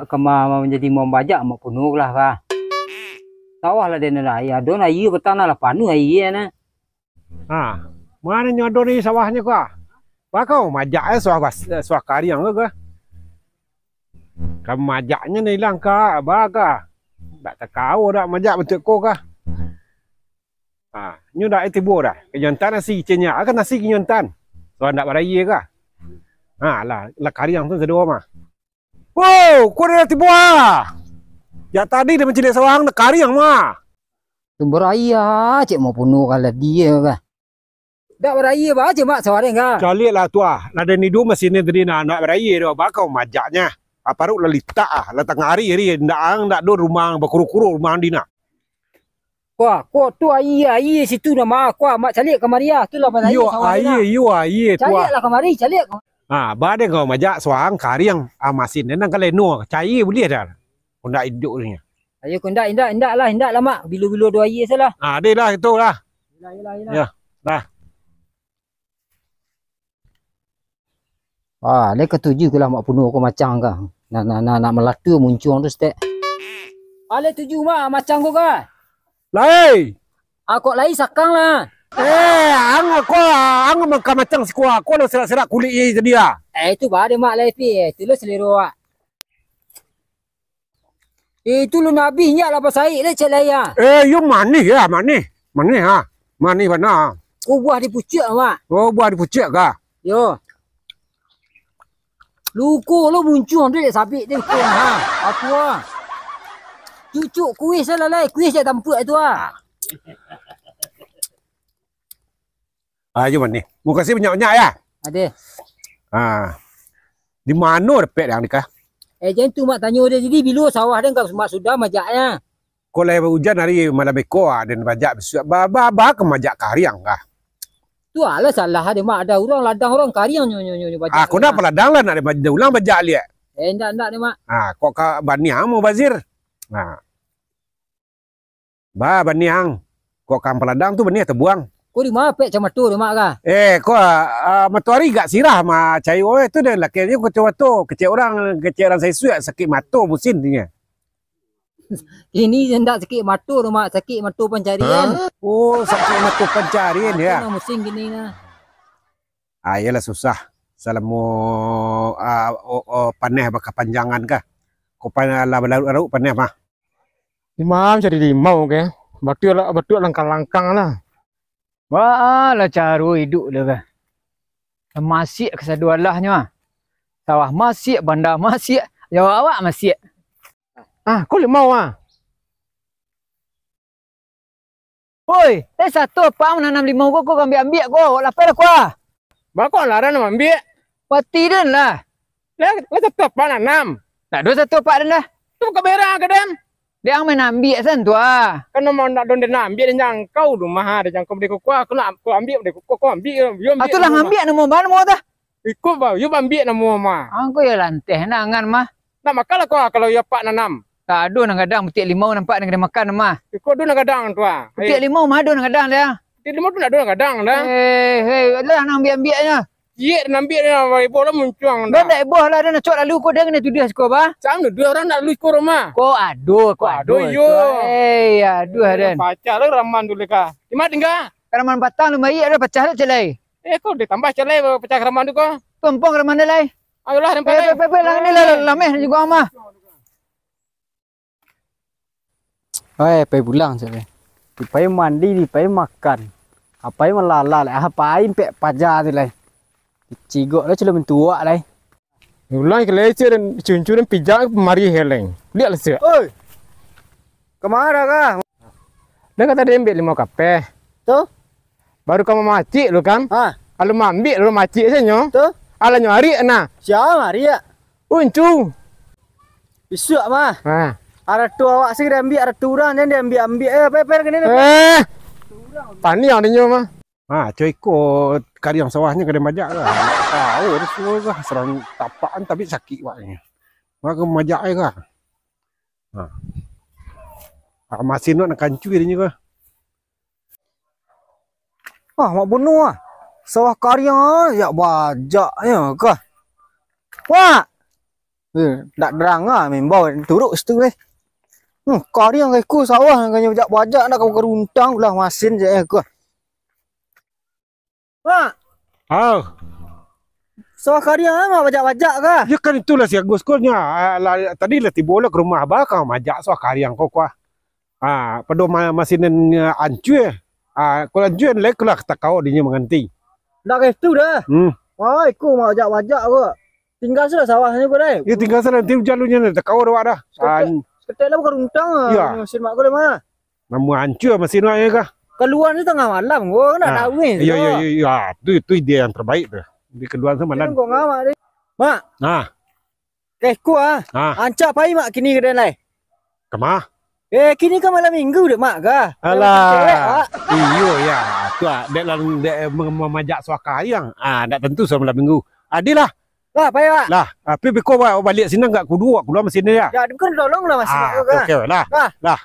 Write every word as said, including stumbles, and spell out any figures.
Ka ma-, manjadi mambajak Mak Puno lah ka. Sawah lah den aia, ado aia batang lah panuah aia nah. Ha, mano nyo ado ni sawahnyo ka? Bakau majak eh sawah bas-, sawah kariang tu ka. Ka majaknyo ni ilang ka, ba ka. Dak takao dak majak bantuak ko ka. Ha, nyo dak tibo dah. Kanyo antan nasi keceknyo, akan nasi kanyo antan. Sawah ndak baraia ka. Ha, lah, lah kariang tu sado mah. Wo, ko dah tibo ah. Jak tadi den mancaliak sawah ang dah kariang mah. Tu baraia, cek Mak Puno ka lah dia ka. Dak baraia ba cek Mak sawah den ka. Caliak lah tu ah. Lah den iduik masin ni tadi nah, ndak baraia doh. Bakau majaknyo. Ah, paruik lah litak ah. Lah tangah ari, ari ndak ang, ndak ado rumah ang, bakuro-kuro rumah ang di nak. Kuah, kuah tu aia, aia situ nah, Mak. Kuah, Mak caliak kamari ah. Tu lah baraia sawah den nah. Iyo, aia, iyo, aia tu ah. Caliak lah kamari, caliak. Ha, ba den kau majak sawah ang kariang, ah, masin den nan ka leno, cai buliah dah. Kok ndak iduik ni. Ayo, kok ndak, indak, indak lah, indak lah, Mak. Bilo-bilo ado aia salah. Ha, deh lah, itu lah. Iyolah, iyolah, iyolah. Ya, dah. Ah, lai katuju ko lah Mak Puno ko macang ka. Nah, nah, nah, nak malatu muncuang tu saketek. Ah, lai tuju, Mak, macang ko ka. Lai. Ah, kok lai sakang lah. Eh, ang ko, ang makan macang siko, ko lah serak-serak kulik ye tadi ah. Eh, itu ba deh, Mak, lai pi. Eh, itu lo selero awak. Eh, itu lun abih nyak lah pasaik dek cek lai ah. Eh, iyo manih ya, manih. Manih ha. Manih bana. Ko buah di pucuak, Mak. Oh, buah di pucuak ka? Yo. Luko lo muncuang tu dek sabik dek ko ha. Apo ah? Cucuk kuih salah lai, kuih cek tampuak tu ah. Ah, iyo manih. Mukasuik banyak-banyak ya. Adeh. Ah. Di mano dapek dang nikah? Eh, jan tu Mak tanyo deh. Jadi bilo sawah deh, Mak sudah majaknyo. Ko lai ujan ari malam iko, ah, den bajak bisuak. Ba, ba, ba ka majak kariang kah? Tu alah salah deh, Mak. Ada urang ladang, urang kariang nyo, nyo, nyo, nyo bajak. Ah, ko ndak paladang lah nak den ulang bajak liak. Eh, ndak, ndak deh, Mak. Ah, kok ka baniang mubazir. Nah. Ba, baniang. Kok ka paladang tu baniang tabuang. Ko di ma pek kacamato tu, Mak, kah? Eh, ko, ah, matoari agak sirah mah cayo, eh, tu deh, lakianyo kacamato, kecek urang, kecek urang saisuak, sakik mato musin tu nyo. Ini ndak sakik mato tu, Mak, sakik mato pancarian. Oh, sakik mato pancarian, ah, ya. Tu nah musin kini nah. Ah, iyolah susah. Salamo, ah, o, o, paneh bakapanjangan kah. Ko paneh lah balarut-larut paneh mah. Imam cari limau ke? Batuak lah, batuak langkang-langkang lah. Baa lah caro iduik dek kah. Masiak kasado alahnyo ah. Sawah masiak, banda masiak, yo awak masiak. Ah, ko limau ah. Oi, eh, sato apak ang mananam limau ko, ko ambiak-ambiak ko, awak lapeh lah ko ah. Baa ko ang laran maambiak? Pati den lah. Lah, lah sato apak nanam? Ndak ado sato apak den lah. Tu ka berang ka den? Dek ang main ambiak san tu ah. Kan mau ndak don den ambiak, den jangkau rumah, den jangkau bade ko kuah, ko nak ko ambiak bade ko, ko ambiak, yo ambiak. Ah, tu lah ngambiak namo bana mo tah? Iko ba, yo baambiak namo mah. Ang ko yo lanteh nangan mah. Nak makan lah ko ah, kalau yo apak nanam. Tak ado nan gadang, putiak limau nampak nan gadang makan mah. Iko ado nan gadang tu ah. Putiak limau mah ado nan gadang dia. Putiak limau tu ndak ado nan gadang dah. Eh, hei, alah nan ambiak-ambiaknyo. Ciek nan ambiak dia, ibo lah muncuang dah. Ndak ibo lah, dia nak cok lalu ko, dia kena tuduh siko bah. Sam tuduh urang nak lalu iko rumah. Ko ado, ko ado, ado, iyo. Eh, aduh, den. Pacah lah raman tu leka. Di ma tingga? Raman patang lu mai, ado pacah lah celai. Eh, ko ditambah celai pacah raman tu ko. Tumpang raman dia lai. Ayolah, den pai. Eh, pai, pai, pai, lah, ni lah, lah, lameh juo mah. Oi, pai pulang, cak lai. Dipai mandi, dipai makan. Apai malala lai, apai impek paja tu lai. Cigok lah, calo mentuak lai. Ulang ka leceh dan cuncu dan pijak mari heleng. Liak lah, siak. Oi. Kemana kah? Dah kata dia ambil limau kapeh. Tu? Baru ka mamacik lu kan? Ha. Alah maambiak lu mamacik sajo nyo. Tu? Alah nyo arik nah. Sia arik? Uncu. Isuak mah. Ha. Aratu awak sih diambiak, aratu urang jan diambiak-ambiak. Eh, pai, pai, kini. Eh. Taniang dinyo mah. Ha, coy ko kariang sawahnyo ka den majak lah. Tahu ada suruh lah, serang tapak kan tapi sakik awaknyo. Maka majak ai kah. Ha. Ha, masin nak kancui dinyo kah. Ah, Mak Bunua ah. Sawah kariang ah, yak bajak nyo kah. Wak! Eh, dak derang ah, mimbau turuk situ eh. Hmm, kariang ka iko sawah, kanyo bajak-bajak, nak ka runtang lah masin je eh ko. Mak, Au. Sawah kariang ah, mak bajak-bajak ka? Ya kan itulah si Agus ko nya. Ah, lah, tadi lah tibo lah ka rumah abah ka majak sawah kariang ko kuah. Ah, pado ma-, masin nan, ah, ancua. Ah, kalau ancua lai lah takao dinyo manganti. Ndak ka itu dah. Hmm. Wah, iko mak bajak-bajak ko. Tingga sudah sawahnyo ko dai. Ya tingga sudah nanti jalurnyo ni takao awak dah. Seketek, seketek lah bukan runtang ah, ya. Masin mak ko dai mah. Namun ancua masin awak ni kah? Kaluar ni tangah malam ko, nak tahu ni. Iya, iya, iya, iya. Tu, tu ide yang terbaik tu. Di kaluar tu malam. Kau ngamak deh. Mak. Nah. Eh, ku ah. Ah. Ancak pai mak kini ka den lai. Kama? Eh, kini kan malam minggu dek mak kah? Alah. Cewek, Mak. Iyo ya. Tu ah, dek lah dek mem-, mamajak suaka yang. Ah, dak tentu sudah malam minggu. Adil lah. Lah, pai, Mak. Lah, tapi beko awak balik sini enggak kudu, awak keluar mesin dia. Ya, kan tolong lah masih ah, mak oke, kah? Oke, lah. Lah. Lah.